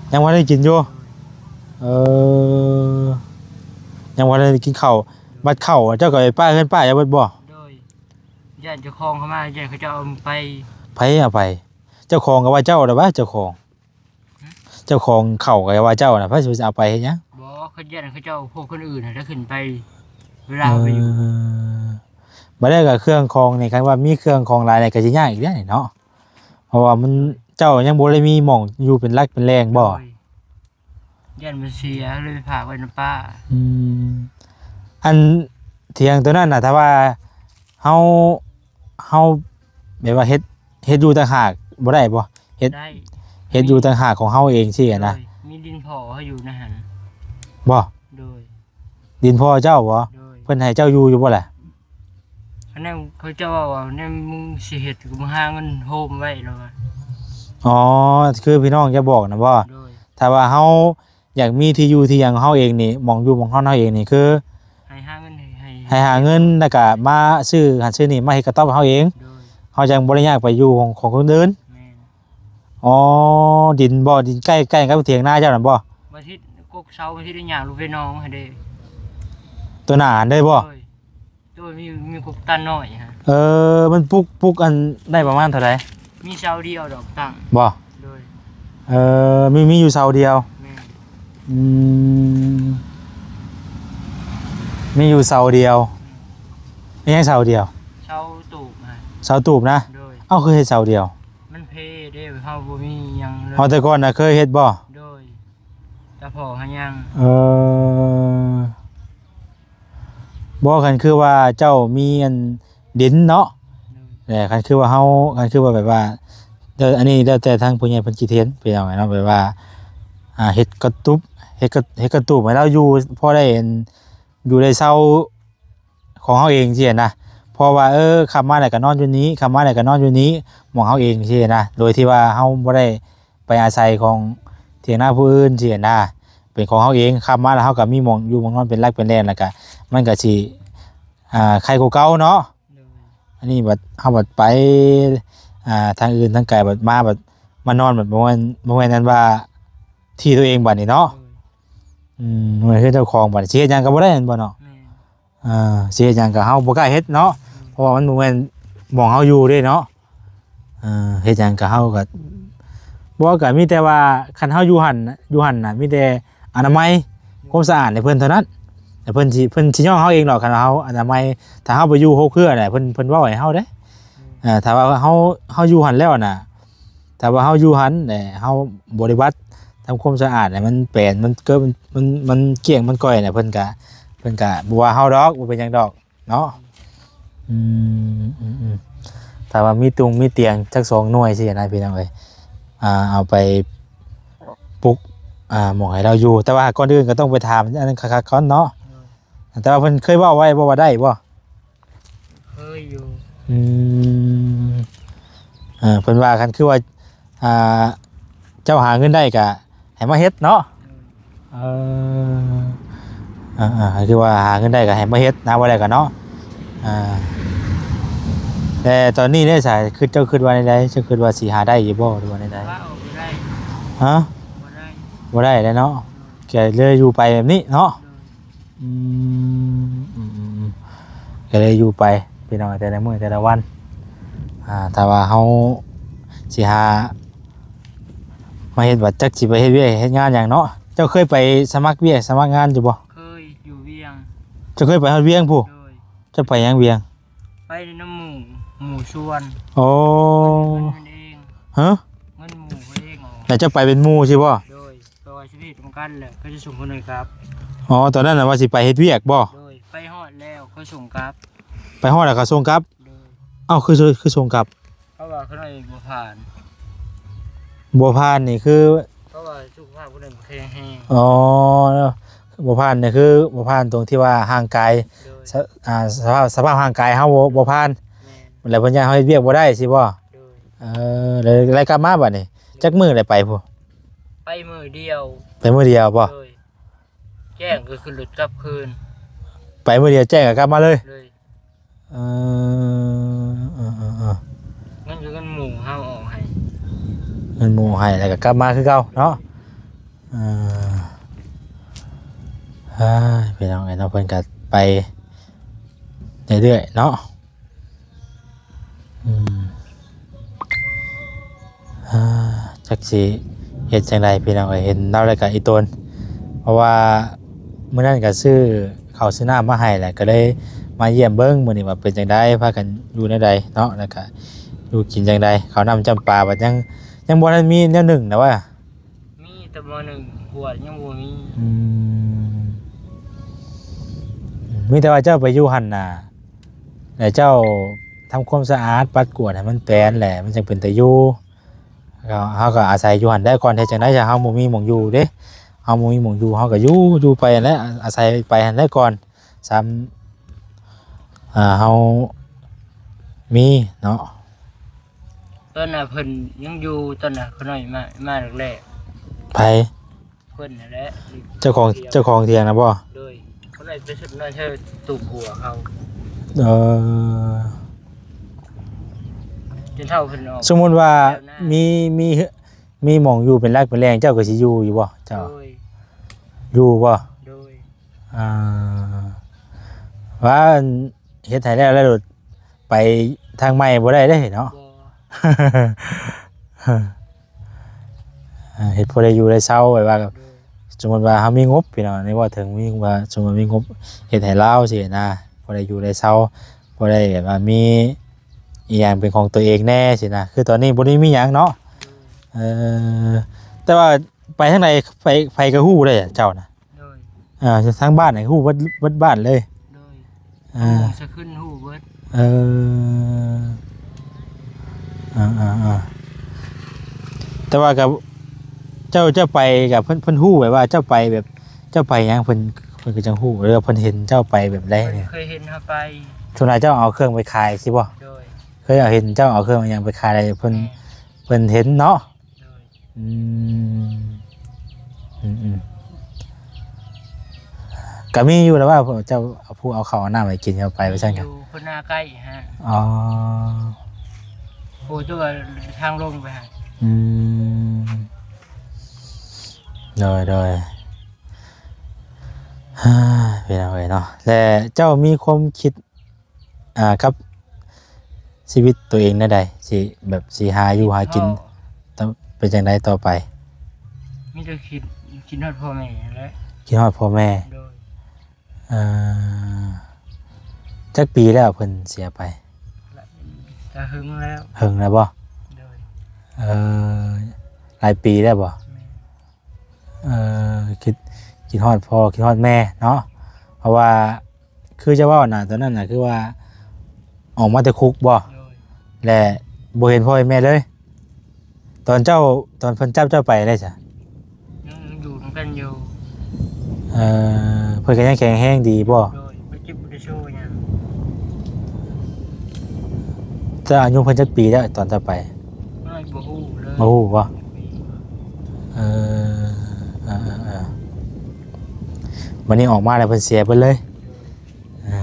ງ ຍັງບໍ່ໄດ້ກິນຢູ່. ເອີ ຍັງບໍ່ໄດ້ກິນເຂົ້າ. ບັດເຂົ້າເຈົ້າກໍໄປປ້າເຮືອນປ້າເຈົ້າເບິດບໍ່? ໂດຍ ຢ້ານເຈົ້າຂອງເຂົ້າມາ ຢ້ານເຂົາເຈົ້າເອົາໄປ. ໃຜເອົາໄປ? ເຈົ້າຂອງກໍວ່າເຈົ້າແຫຼະວະ ເຈົ້າຂອງ. ຫຶ? ເຈົ້າຂອງເຂົ້າກໍວ່າເຈົ້ານະ ໃຜຊິເອົາໄປເຮັດຫຍັງ? ບໍ່ ເຂົາຢ້ານເຂົາເຈົ້າ ພວກຄົນອື່ນຫັ້ນລະຂຶ້ນໄປ ເວລາເຮົາໄປຢູ່. ເອີ ບັດນີ້ກໍເຄື່ອງຂອງນີ້ ຄັນວ່າມີເຄື່ອງຂອງຫຼາຍນີ້ກໍຊິຍາກອີກແລ້ວນີ້ເນາະ ເພາະວ່າມັນ ເຈົ້າຍັງບໍ່ໄດ້ມີໝ່ອງຢູ່ເປັນຫຼັກເປັນແຫຼ່ງບໍ່? ໂດຍ ຢ້ານມັນເສຍ ເລີຍໄປຝາກໄວ້ນຳປ້າ. ອືມ ອັນຖຽງຕົວນັ້ນນະ ຖ້າວ່າເຮົາ ເຮົາແບບວ່າເຮັດ ເຮັດຢູ່ຕ່າງຫາກບໍ່ໄດ້ບໍ່? ເຮັດ ໄດ້ ເຮັດຢູ່ຕ່າງຫາກຂອງເຮົາເອງຊີ້ນະ. ໂດຍ ມີດິນພໍ່ເຮົາຢູ່ໃນຫັ້ນ. ບໍ່? ໂດຍ ດິນພໍ່ເຈົ້າບໍ່? ໂດຍ ເພິ່ນໃຫ້ເຈົ້າຢູ່ຢູ່ບໍ່ລະ? ອັນນັ້ນເຂົາເຈົ້າເວົ້າວ່າ ແນວມຶງຊິເຮັດ ກໍມຶງຫາເງິນໂຮມໄວ້ແລ້ວວ່າ. ອໍ ຄືພີ່ນ້ອງຈະບອກນະບໍ່? ໂດຍ ຖ້າວ່າເຮົາ ຢາກມີທີ່ຢູ່ທີ່ຫຍັງເຮົາເອງນີ້ ໝ່ອງຢູ່ໝ່ອງນອນເຮົາເອງນີ້ ຄືໃຫ້ຫາເງິນ ໃຫ້ ໃຫ້ ໃຫ້ຫາເງິນ ແລ້ວກະມາຊື້ຫັ້ນຊື້ນີ້ ມາເຮັດກະຕ໊ອບເຮົາເອງ. ໂດຍ ເຮົາຈັ່ງບໍ່ໄດ້ຍາກໄປຢູ່ຂອງ ຂອງຄົນອື່ນ. ແມ່ນ. ອໍ ດິນບໍ່? ດິນໃກ້ ໃກ້ກັບຖຽງນາເຈົ້ານັ້ນບໍ່? ບໍ່ທິດ ກົກເສົາບໍ່ທິດໄດ້ຍ່າງລົງໄປໜອງຫັ້ນເດ້. ຕົວໜ້າຫັ້ນເດ້ບໍ່? ໂດຍ ໂດຍ ມີ ມີກົກຕັນນ້ອຍຫັ້ນ. ເອີ ມັນປຸກ ປຸກອັນໄດ້ປະມານເທົ່າໃດ? ມີເສົາດຽວດອກຕັ້ງ. ບໍ່? ໂດຍ ເອີ ມີ ມີຢູ່ເສົາດຽວ. ແມ່ນ. ອືມ ມີຢູ່ເສົາດຽວ. ແມ່ນ. ມີຫຍັງເສົາດຽວ? ເສົາຕູບຫັ້ນ. ເສົາຕູບນະ? ໂດຍ. ເອົ້າ ຄືເຮັດເສົາດຽວ? ມັນເພເດ້ ເຮົາບໍ່ມີຫຍັງເລີຍ. ເອົາ ແຕ່ກ່ອນນະເຄີຍເຮັດບໍ່? ໂດຍ ຕາພໍ່ຫາຍັງ. ເອີ ບໍ່ ຄັນຄືວ່າເຈົ້າມີອັນດິນເນາະ. ໂດຍ ແຕ່ຄັນຄືວ່າເຮົາ ຄັນຄືວ່າແບບວ່າ ແຕ່ອັນນີ້ແລ້ວແຕ່ທາງຜູ້ໃຫຍ່ເພິ່ນຄິດເຫັນ ພີ່ນ້ອງເນາະ ແບບວ່າ ອ່າ ເຮັດກະຕູບ ເຮັດກະ ເຮັດກະຕູບໃຫ້ລາວຢູ່ ພໍໄດ້ອັນ ຢູ່ໄດ້ເຊົາ ຂອງເຮົາເອງຊີ້ນະ. ເພາະວ່າ ເອີ ຄ່ຳມາແລ້ວກໍນອນຢູ່ນີ້ ຄ່ຳມາແລ້ວກໍນອນຢູ່ນີ້ ໝ່ອງເຮົາເອງຊີ້ນະ ໂດຍທີ່ວ່າເຮົາບໍ່ໄດ້ໄປອາໄສຂອງຖຽງນາຜູ້ອື່ນຊີ້ນະ ເປັນຂອງເຮົາເອງ. ຄ່ຳມາແລ້ວເຮົາກໍມີໝ່ອງຢູ່ໝ່ອງນອນເປັນຫຼັກເປັນແຫຼ່ນ ແລ້ວກໍມັນກໍຊິ ອ່າ ໄຄກວ່າເກົ່າເນາະ. ໂດຍ ອັນນີ້ບັດ ເຮົາບັດໄປ ອ່າ ທາງອື່ນທາງໄກ ບັດມາ ບັດມານອນ ບັດບໍ່ແມ່ນ ບໍ່ແມ່ນອັນວ່າທີ່ຕົວເອງບັດນີ້ເນາະ. ໂດຍ ອືມ ບໍ່ແມ່ນເຮືອນເຈົ້າຂອງບັດ ຊິເຮັດຫຍັງກໍບໍ່ໄດ້ແມ່ນບໍ່ເນາະ? ແມ່ນ. ອ່າ ຊິເຮັດຫຍັງກໍເຮົາບໍ່ກ້າເຮັດເນາະ. ອືມ ເພາະວ່າມັນບໍ່ແມ່ນໝ່ອງເຮົາຢູ່ເດ້ເນາະ. ເອີ ເຮັດຫຍັງກໍເຮົາກໍ ບໍ່ ກໍມີແຕ່ວ່າຄັນເຮົາຢູ່ຫັ້ນ ຢູ່ຫັ້ນນະ ມີແຕ່ອະນາໄມ ຄວາມສະອາດໃຫ້ເພິ່ນເທົ່ານັ້ນ ແລ້ວເພິ່ນຊິ ເພິ່ນຊິຍ້ອງເຮົາເອງດອກ. ຄັນວ່າເຮົາອະນາໄມ ຖ້າເຮົາໄປຢູ່ຫົກເຮືອນນະ ເພິ່ນ ເພິ່ນເວົ້າໃຫ້ເຮົາເດ້. ອືມ ເອີ ຖ້າວ່າເຮົາ ເຮົາຢູ່ຫັ້ນແລ້ວນະ ຖ້າວ່າເຮົາຢູ່ຫັ້ນແຫຼະ ເຮົາບໍລິບັດທຳຄວາມສະອາດໃຫ້ມັນແປນ ມັນເກີດ ມັນ ມັນ ມັນກ້ຽງ ມັນກ້ອຍນະ ເພິ່ນກະ ເພິ່ນກະບໍ່ວ່າເຮົາດອກ ບໍ່ເປັນຫຍັງດອກເນາະ. ອືມ ອືມ ອືມ ຖ້າວ່າມີຕຸງມີຕຽງຈັກສອງໜ່ວຍຊີ້ນະ ພີ່ນ້ອງເອີຍ ອ່າ ເອົາໄປປຸກ ອ່າ ໝ່ອງໃຫ້ລາວຢູ່ ແຕ່ວ່າກ່ອນອື່ນກໍຕ້ອງໄປຖາມອັນນັ້ນຄັກໆກ່ອນເນາະ. ໂດຍ ແຕ່ວ່າເພິ່ນເຄີຍເວົ້າໄວ້ບໍ່ວ່າໄດ້ບໍ່? ເຄີຍຢູ່. ອືມ ເອີ ເພິ່ນວ່າຄັນຄືວ່າ ອ່າ ເຈົ້າຫາເງິນໄດ້ກະໃຫ້ມາເຮັດເນາະ. ໂດຍ ເອີ ເອີ ເອີ ຄືວ່າຫາເງິນໄດ້ກໍໃຫ້ມາເຮັດນະ ບໍ່ໄດ້ກໍເນາະ. ອ່າ ແຕ່ຕອນນີ້ເດ້ສາຍ ຄືເຈົ້າຄິດວ່າແນວໃດ? ເຈົ້າຄິດວ່າຊິຫາໄດ້ຢູ່ບໍ່ ຫຼືວ່າແນວໃດ? ວ່າອອກບໍ່ໄດ້. ຮະ? ບໍ່ໄດ້ ບໍ່ໄດ້ແລ້ວເນາະ. ໂດຍ ກໍເລີຍຢູ່ໄປແບບນີ້ເນາະ. ໂດຍ ອືມ ອືມ ອືມ ອືມ ກໍເລີຍຢູ່ໄປພີ່ນ້ອງ ແຕ່ລະມື້ແຕ່ລະວັນ. ອ່າ ຖ້າວ່າເຮົາຊິຫາມາເຮັດ ວ່າຈັກຊິໄປເຮັດວຽກເຮັດງານຫຍັງເນາະ. ເຈົ້າເຄີຍໄປສະໝັກວຽກສະໝັກງານຢູ່ບໍ່? ເຄີຍ ຢູ່ວຽງ. ເຈົ້າເຄີຍໄປຮອດວຽງພຸ້ນ? ໂດຍ ເຈົ້າໄປຫຍັງວຽງ? ໄປນຳໝູ່ ໝູ່ຊວນ. ໂອ້ ເງິນເອງ. ຮະ? ເງິນໝູ່ເອງ. ແລ້ວເຈົ້າໄປເປັນໝູ່ຊີ້ບໍ່? ໂດຍ ເພາະວ່າຊິເຮັດນຳກັນແຫຼະ ເຂົາຈະສົ່ງຄົນໜຶ່ງກັບ. ອໍ ຕອນນັ້ນນະວ່າຊິໄປເຮັດວຽກບໍ່? ໂດຍ ໄປຮອດແລ້ວເຂົາສົ່ງກັບ. ໄປຮອດແລ້ວເຂົາສົ່ງກັບ? ໂດຍ ເອົ້າ ຄື ຄືສົ່ງກັບ? ເພາະວ່າຂ້ານ້ອຍບໍ່ຜ່ານ. ບໍ່ຜ່ານນີ້ຄື? ເພາະວ່າສຸຂະພາບຄົນນັ້ນບໍ່ແຂງແຮງ. ອໍ ບໍ່ຜ່ານນີ້ຄືບໍ່ຜ່ານຕົງທີ່ວ່າຮ່າງກາຍ. ໂດຍ ສະ ອ່າ ສະພາບ ສະພາບຮ່າງກາຍເຮົາບໍ່ ບໍ່ຜ່ານ. ແມ່ນ. ແລ້ວເພິ່ນຢ້ານເຮົາເຮັດວຽກບໍ່ໄດ້ຊີ້ບໍ່? ໂດຍ ເອີ ແລ້ວ ແລ້ວກັບມາບັດນີ້ ໂດຍ ຈັກມື້ແລ້ວໄປພຸ້ນ? ໄປມື້ດຽວ. ໄປມື້ດຽວບໍ່? ໂດຍ ແຈ້ງກໍຂຶ້ນລົດກັບຄືນ. ໄປມື້ດຽວແຈ້ງກໍກັບມາເລີຍ? ໂດຍ ເອີ ເອີ ເອີ ເອີ ເງິນກໍເງິນໝູ່ເຮົາອອກໃຫ້. ເງິນໝູ່ໃຫ້ ແລ້ວກໍກັບມາຄືເກົ່າເນາະ. ເອີ ເອີຍ ພີ່ນ້ອງເອີຍເນາະ ເພິ່ນກໍໄປເລື້ອຍໆເນາະ. ອືມ ອ່າ ຈັກຊິເຮັດຈັ່ງໃດພີ່ນ້ອງເອີຍ ເຫັນລາວແລ້ວກະອີ່ຕົນ ເພາະວ່າມື້ນັ້ນກະຊື້ເຂົ້າຊື້ນ້ຳມາໃຫ້ແຫຼະ ກະເລີຍມາຢ້ຽມເບິ່ງມື້ນີ້ວ່າເປັນຈັ່ງໃດ ພາກັນຢູ່ແນວໃດເນາະ ແລ້ວກະຢູ່ກິນຈັ່ງໃດ ເຂົ້ານ້ຳຈ້ຳປາບັດຍັງ ຍັງບໍ່ທັນມີແນວໜຶ້ງນະວ່າ. ມີແຕ່ໝໍ້ໜຶ້ງ ຂວດຍັງບໍ່ມີ. ອືມ ມີແຕ່ວ່າເຈົ້າໄປຢູ່ຫັ້ນນະ ແລ້ວເຈົ້າທຳຄວາມສະອາດ ປັດກວາດໃຫ້ມັນແປນແຫຼະ ມັນຈັ່ງເປັນຕາຢູ່. ເຮົາ ເຮົາກໍອາໄສຢູ່ຫັ້ນໄດ້ກ່ອນ ເຮັດຈັ່ງໃດ ຖ້າເຮົາບໍ່ມີໝ່ອງຢູ່ເດ້ ເຮົາບໍ່ມີໝ່ອງຢູ່ ເຮົາກໍຢູ່ ຢູ່ໄປຫັ້ນແຫຼະ ອາໄສໄປຫັ້ນໄດ້ກ່ອນ ສ່ຳ ອ່າ ເຮົາມີເນາະ. ຕອນນັ້ນເພິ່ນຍັງຢູ່ ຕອນນັ້ນຂ້ານ້ອຍມາ ມາແລກໆ. ໃຜ? ເພິ່ນນັ້ນແຫຼະ ເຈົ້າຂອງ ເຈົ້າຂອງຖຽງນະບໍ່? ໂດຍ ຂ້ານ້ອຍໄປຊຸດນ້ອຍເທິງຕູບຫົວເຂົາ. ເອີ ຈົນເຖົ້າເພິ່ນອອກ. ສົມມຸດວ່າມີ ມີ ມີໝ່ອງຢູ່ເປັນຫຼັກເປັນແຫຼ່ງ ເຈົ້າກໍຊິຢູ່ຢູ່ບໍ່ເຈົ້າ? ໂດຍ ຢູ່ບໍ່? ໂດຍ ອ່າ ວ່າເຮັດໃຫ້ແລ້ວ ແລ້ວໄປທາງໃໝ່ບໍ່ໄດ້ເດ້ເນາະ. ບໍ່ ອ່າ ເຮັດພໍໄດ້ຢູ່ໄດ້ເຊົາ ແບບວ່າ ໂດຍ ສົມມຸດວ່າເຮົາມີງົບ ພີ່ນ້ອງ ນີ້ເວົ້າເຖິງມີວ່າ ສົມມຸດມີງົບເຮັດໃຫ້ລາວຊີ້ນະ ພໍໄດ້ຢູ່ໄດ້ເຊົາ ພໍໄດ້ແບບວ່າມີອີ່ຫຍັງເປັນຂອງຕົວເອງແດ່ຊີ້ນະ. ຄືຕອນນີ້ບໍ່ໄດ້ມີຫຍັງເນາະ. ເອີ ແຕ່ວ່າໄປທາງໃດ ໃຜ ໃຜກໍຮູ້ເດ້ເຈົ້ານະ. ໂດຍ ເອີ ທາງບ້ານນີ້ຮູ້ເບິດ ເບິດບ້ານເລີຍ. ໂດຍ ເອີ ສະຂຶ້ນຮູ້ເບິດ. ເອີ ອ່າໆໆ ແຕ່ວ່າກໍ ເຈົ້າ ເຈົ້າໄປກໍເພິ່ນ ເພິ່ນຮູ້ແບບວ່າເຈົ້າໄປແບບ ເຈົ້າໄປຫຍັງ ເພິ່ນ ເພິ່ນກໍຈັ່ງຮູ້ ຫຼືວ່າເພິ່ນເຫັນເຈົ້າໄປແບບໃດນີ້? ເພິ່ນເຄີຍເຫັນເຮົາໄປ. ສ່ວນຫຼາຍເຈົ້າເອົາເຄື່ອງໄປຂາຍຊີ້ບໍ່? ໂດຍ ເຄີຍເຫັນເຈົ້າເອົາເຄື່ອງເອົາຫຍັງໄປຂາຍ ເພິ່ນ ແມ່ນ ເພິ່ນເຫັນເນາະ. ໂດຍ ອືມ ອືມໆ ກໍມີຢູ່ແລ້ວວ່າເຈົ້າ ຜູ້ເອົາເຂົ້າເອົານ້ຳໃຫ້ກິນເຂົ້າໄປ ວ່າຊັ້ນ. ຢູ່ຄົນໜ້າໃກ້ຫັ້ນ. ອໍ ໂອ້ ເຈົ້າວ່າທາງລົງໄປຫັ້ນ. ອືມ ໂດຍໆ ເປັນຫຍັງເອີຍເນາະ. ແລະເຈົ້າມີຄວາມຄິດ ອ່າ ກັບຊີວິດຕົວເອງແນວໃດ? ຊິແບບຊິຫາຢູ່ຫາກິນ ອໍ ເປັນຈັ່ງໃດຕໍ່ໄປ? ມີແຕ່ຄິດ ຄິດຮອດພໍ່ແມ່ຫັ້ນແຫຼະ. ຄິດຮອດພໍ່ແມ່. ໂດຍ ເອີ ຈັກປີແລ້ວເພິ່ນເສຍໄປ? ກໍເຫິງແລ້ວ. ເຫິງແລ້ວບໍ່? ໂດຍ ເອີ ຫຼາຍປີແລ້ວບໍ່? ແມ່ນ. ເອີ ຄິດ ຄິດຮອດພໍ່ ຄິດຮອດແມ່ເນາະ. ເພາະວ່າຄືຈະເວົ້ານະ ຕອນນັ້ນນະ ຄືວ່າອອກມາແຕ່ຄຸກບໍ່? ໂດຍ ແລະບໍ່ເຫັນພໍ່ເຫັນແມ່ເລີຍ. ຕອນເຈົ້າ ຕອນເພິ່ນຈັບເຈົ້າໄປໄດ້ຊະ? ຍັງຢູ່ນຳກັນຢູ່. ເອີ ເພິ່ນກໍຍັງແຂງແຮງດີບໍ່? ໂດຍ ບໍ່ເຈັບບໍ່ໄດ້ໂຊຫຍັງ. ແຕ່ອາຍຸເພິ່ນຈັກປີແລ້ວຕອນເຈົ້າໄປ? ໂອ້ຍ ບໍ່ຮູ້ເລີຍ. ບໍ່ຮູ້ບໍ່? ເອີ ເອີ ເອີ ເອີ ບັດນີ້ອອກມາແລ້ວເພິ່ນເສຍເບິດເລີຍ. ເອີ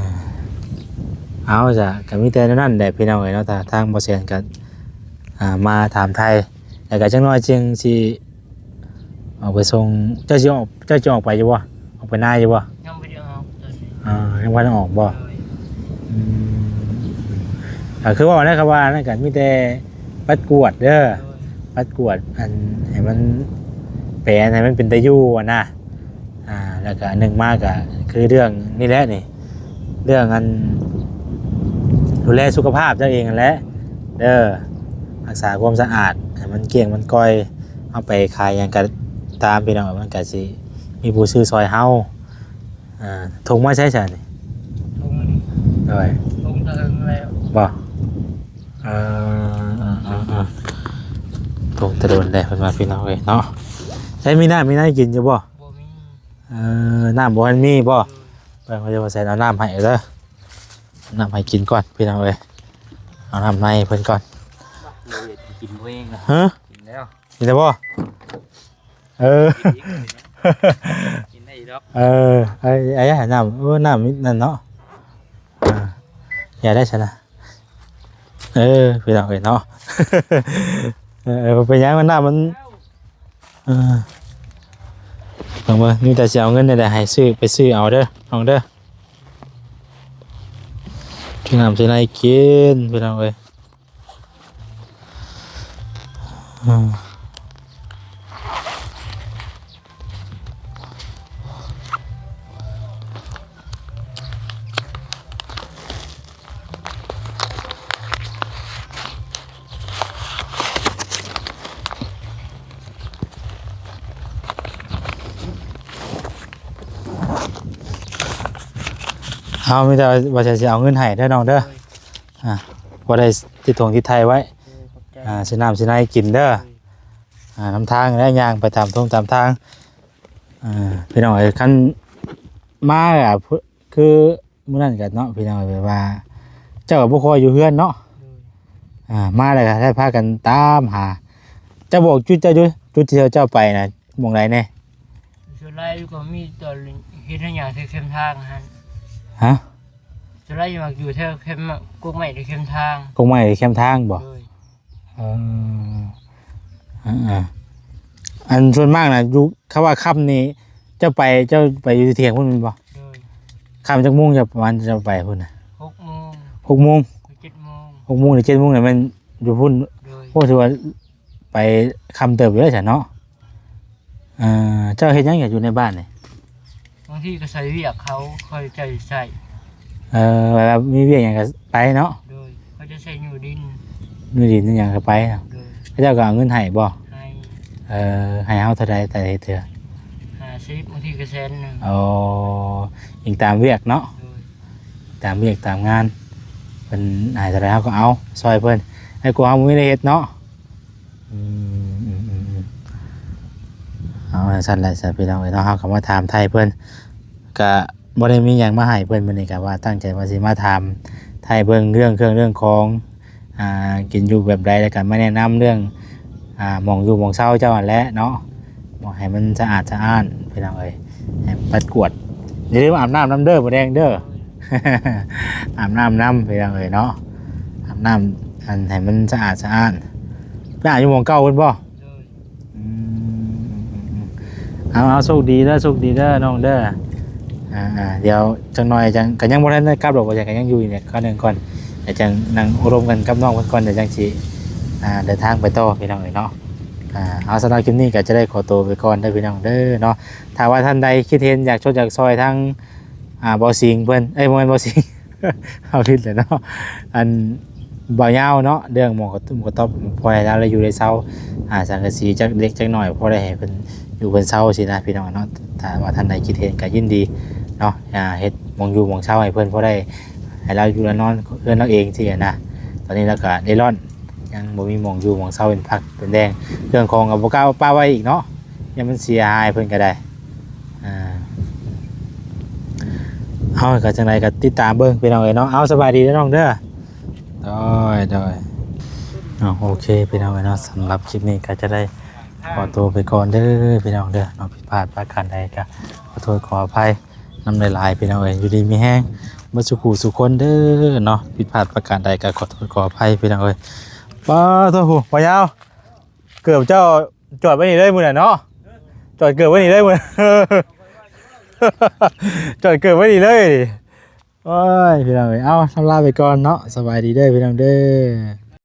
ເອົາຊະ ກໍມີແຕ່ແນວນັ້ນແຫຼະພີ່ນ້ອງເອີຍເນາະ. ທາງ ທາງບໍ່ແສນກໍ ອ່າ ມາຖາມໄຖ່ ແລ້ວກໍຈັກໜ້ອຍຈຶ່ງຊິອອກໄປສົ່ງ. ເຈົ້າຊິອອກ ເຈົ້າຊິອອກໄປຢູ່ບໍ່? ອອກໄປນາຢູ່ບໍ່? ຍັງບໍ່ໄດ້ອອກຕອນນີ້. ອ່າ ຍັງບໍ່ໄດ້ອອກບໍ່? ໂດຍ ອືມ ກໍຄືເວົ້າແລ້ວ ຄຳວ່ານັ້ນກໍມີແຕ່ປັດກວາດເດີ. ໂດຍ ປັດກວາດ ອັນ ໃຫ້ມັນແປນ ໃຫ້ມັນເປັນຕາຢູ່ຫັ້ນນະ. ອ່າ ແລ້ວກະໜຶ່ງມາກະຄືເລື່ອງນີ້ແຫຼະນີ້ ເລື່ອງອັນດູແລສຸຂະພາບເຈົ້າເອງຫັ້ນແຫຼະເດີ ຮັກສາຄວາມສະອາດໃຫ້ມັນກ້ຽງມັນກ່ອຍ. ເຮົາໄປຂາຍຫຍັງກະຕາມ ພີ່ນ້ອງ ມັນກະຊິມີຜູ້ຊື້ຊ່ອຍເຮົາ. ອ່າ ຖົງມາໃສຊະນີ້? ຖົງນີ້ ໂດຍ ຖົງຕະເຫິງແລ້ວ ບໍ່? ເອີ ເອີ ເອີ ເອີ ຖົງຕະດົນແລ້ວເພິ່ນວ່າ ພີ່ນ້ອງເອີຍເນາະ. ໃຊ້ມີນ້ຳມີໃນກິນຢູ່ບໍ່? ບໍ່ມີ. ເອີ ນ້ຳບໍ່ທັນມີບໍ່? ໂດຍ ເບິ່ງເຂົາຈະມາໃສ່ເອົານ້ຳໃຫ້ເດີ ເອົານ້ຳໃຫ້ກິນກ່ອນ ພີ່ນ້ອງເອີຍ ເອົານ້ຳໃນໃຫ້ເພິ່ນກ່ອນ. ບໍ່ຢາກກິນບໍ່ເອງນະ. ຮະ? ກິນແລ້ວ ກິນແລ້ວບໍ່? ເອີ ກິນອີກ ກິນໄດ້ອີກດອກ. ເອີ ໄອ້ ໄອ້ ນ້ຳ ເອີ ນ້ຳນີ້ນັ້ນເນາະ. ອ່າ ຢ່າໄດ້ຊະນະ. ເອີ ພີ່ນ້ອງເອີຍເນາະ ເອີ ເອີ ບໍ່ເປັນຫຍັງ ມັນ ນ້ຳມັນ ເອີ ເບິ່ງ ເບິ່ງ ມີແຕ່ຊິເອົາເງິນນີ້ແຫຼະ ໃຫ້ຊື້ ໄປຊື້ເອົາເດີ ນ້ອງເດີ ຊື້ນ້ຳຊື້ໃນກິນ ພີ່ນ້ອງເອີຍ. ອືມ ເຮົາມີແຕ່ວ່າຈະຊິເອົາເງິນໃຫ້ເດີນ້ອງເດີ. ອ່າ ບໍ່ໄດ້ຕິດຖົງຕິດໄຖ່ໄວ້. ເອີ ຂອບໃຈ. ອ່າ ຊື້ນ້ຳຊື້ໃນກິນເດີ. ໂດຍ. ອ່າ ນຳທາງແຫຼະ ຍ່າງໄປຕາມທົ່ງຕາມທາງ. ອ່າ ພີ່ນ້ອງເອີຍ ຄັນມາກໍຄືມື້ນັ້ນກໍເນາະ ພີ່ນ້ອງເອີຍ ແບບວ່າເຈົ້າກໍບໍ່ຄ່ອຍຢູ່ເຮືອນເນາະ. ໂດຍ. ອ່າ ມາແລ້ວກໍໄດ້ພາກັນຕາມຫາ. ເຈົ້າບອກຈຸດເຈົ້າຢູ່ ຈຸດທີ່ເຈົ້າໄປນະ ໝ່ອງໃດແດ່? ສ່ວນຫຼາຍກໍມີຕອນເຮັດໄຮ່ຫຍ້າແຖວແຄມທາງຫັ້ນ. ຮະ? ສ່ວນຫຼາຍມັກຢູ່ແຖວແຄມ ກົກໄມ້ແຖວແຄມທາງ. ກົກໄມ້ແຖວແຄມທາງບໍ່? ໂດຍ. ເອີ ເອີ ເອີ ອັນສ່ວນມາກນະ ຢູ່ ຄຳວ່າຄ່ຳນີ້ ເຈົ້າໄປ ເຈົ້າໄປຢູ່ທີ່ທ່ຽງພຸ້ນແມ່ນບໍ່? ໂດຍ. ຄ່ຳຈັກໂມງ ເຈົ້າ ປະມານເຈົ້າໄປພຸ້ນນະ? ຫົກໂມງ ຫົກໂມງ ຫຼື ເຈັດໂມງ ຫົກໂມງ ຫຼື ເຈັດໂມງນີ້ແມ່ນຢູ່ພຸ້ນ. ໂດຍ. ໂອ້ ຖືວ່າໄປຄ່ຳເຕີບຢູ່ເດ້ຊັ້ນເນາະ. ເອີ ເຈົ້າເຮັດຫຍັງຢູ່ໃນບ້ານນີ້? ບາງທີກໍໃສ່ວຽກເຂົາ ເຂົາເຈົ້າໃສ່. ເອີ ເວລາມີວຽກຫຍັງກໍໄປເນາະ? ໂດຍ. ເຂົາຈະໃສ່ຍູ້ດິນ ຍູ້ດິນຫຍັງກໍໄປເນາະ? ໂດຍ. ເຂົາເຈົ້າກໍເອົາເງິນໃຫ້ບໍ່? ໃຫ້. ເອີ ໃຫ້ເຮົາເທົ່າໃດແຕ່ລະເທື່ອ? ຫ້າສິບ ບາງທີກໍແສນໜຶ່ງ. ອໍ ອີງຕາມວຽກເນາະ? ໂດຍ. ຕາມວຽກຕາມງານ ເພິ່ນໃຫ້ເທົ່າໃດເຮົາກໍເອົາ ຊ່ອຍເພິ່ນ ໃຫ້ກວ່າເຮົາບໍ່ມີໄດ້ເຮັດເນາະ. ອືມ ເອົາ ຊັ້ນແຫຼະຊະພີ່ນ້ອງເອີຍເນາະ ເຮົາກໍມາຖາມໄຖ່ເພິ່ນ ກະບໍ່ໄດ້ມີຫຍັງມາໃຫ້ເພິ່ນ ມື້ນີ້ກະວ່າຕັ້ງໃຈວ່າຊິມາຖາມໄຖ່ເບິ່ງເລື່ອງເຄື່ອງເລື່ອງຂອງ ອ່າ ກິນຢູ່ແບບໃດ ແລ້ວກະມາແນະນຳເລື່ອງ ອ່າ ໝ່ອງຢູ່ໝ່ອງເຊົາເຈົ້າຫັ້ນແຫຼະເນາະ ໃຫ້ມັນສະອາດສະອ້ານພີ່ນ້ອງເອີຍ ໃຫ້ປັດກວາດ ຢ່າລືມອາບນ້ຳນຳເດີ ມື້ແລງເດີ ອາບນ້ຳນຳພີ່ນ້ອງເອີຍເນາະ ອາບນ້ຳ ອັນ ໃຫ້ມັນສະອາດສະອ້ານ ໄປອາບຢູ່ໝ່ອງເກົ່າພຸ້ນບໍ່? ໂດຍ. ອືມ ເອົາ ເອົາ ໂຊກດີເດີ ໂຊກດີເດີນ້ອງເດີ ອ່າໆ ດຽວຈັກໜ່ອຍຈັ່ງ ກໍຍັງບໍ່ທັນໄດ້ກັບດອກ ວ່າຈັ່ງກໍຍັງຢູ່ນີ້ແຫຼະ ຄາວໜຶ່ງກ່ອນ ດຽວຈັ່ງນັ່ງໂອ້ລົມກັນກັບນ້ອງເພິ່ນກ່ອນ ດຽວຈັ່ງຊິ ອ່າ ເດີນທາງໄປຕໍ່ພີ່ນ້ອງເອີຍເນາະ ອ່າ ເອົາ ສຳລັບຄລິບນີ້ກໍຈະໄດ້ຂໍຕົວໄປກ່ອນເດີພີ່ນ້ອງເດີເນາະ ຖ້າວ່າທ່ານໃດຄິດເຫັນຢາກຊົດຢາກຊ່ອຍທາງ ອ່າ ບໍ່ສິງເພິ່ນ ເອີຍ ບໍ່ແມ່ນບໍ່ສິງ ເອົາຜິດແລ້ວເນາະ ອັນ ບໍ່ຍາວເນາະ ເລື່ອງໝໍກະຕຸ້ມກະຕອບ ພໍໃຫ້ລາວໄດ້ຢູ່ໄດ້ເຊົາ ອ່າ ສັງກະສີຈັກເລັກຈັກໜ້ອຍ ພໍໄດ້ໃຫ້ເພິ່ນຢູ່ເພິ່ນເຊົາຊີ້ນະ ພີ່ນ້ອງເນາະ ຖ້າວ່າທ່ານໃດຄິດເຫັນກໍຍິນດີເນາະ ອ່າ ເຮັດໝ່ອງຢູ່ໝ່ອງເຊົາໃຫ້ເພິ່ນ ພໍໄດ້ໃຫ້ລາວຢູ່ລາວນອນເຮືອນລາວເອງຊີ້ນະ ຕອນນີ້ລາວກໍເລລ່ອນ ຍັງບໍ່ມີໝ່ອງຢູ່ໝ່ອງເຊົາເປັນພັກເປັນແດງ ເຄື່ອງຂອງກໍບໍ່ກ້າປະໄວ້ອີກເນາະ ຢ້ານມັນເສຍຫາຍເພິ່ນກໍໄດ້ ອ່າ ເອົາ ກໍຈັ່ງໃດກໍຕິດຕາມເບິ່ງພີ່ນ້ອງເອີຍເນາະ ເອົາ ສະບາຍດີເດີນ້ອງເດີ ໂດຍ ໂດຍ ເອົາ ໂອເຄພີ່ນ້ອງເອີຍເນາະ ສຳລັບຄລິບນີ້ກໍຈະໄດ້ຂໍຕົວໄປກ່ອນເດີພີ່ນ້ອງເດີເນາະ ຜິດພາດປະການໃດກໍຂໍໂທດຂໍອະໄພນຳຫຼາຍໆ ພີ່ນ້ອງເອີຍ ຢູ່ດີມີແຮງເບິດສູ່ຜູ້ສູ່ຄົນເດີເນາະ ຜິດພາດປະການໃດກໍຂໍໂທດຂໍອະໄພພີ່ນ້ອງເອີຍ ປາໂທ ພໍ່ຍາວ ເກີບເຈົ້າຈອດໄວ້ນີ້ເລີຍມື້ນັ້ນເນາະ ຈອດເກີບໄວ້ນີ້ເລີຍມື້ ຈອດເກີບໄວ້ນີ້ເລີຍ ໂອ້ຍ ພີ່ນ້ອງເອີຍ ເອົາ ລຳລາໄປກ່ອນເນາະ ສະບາຍດີເດີພີ່ນ້ອງເດີ.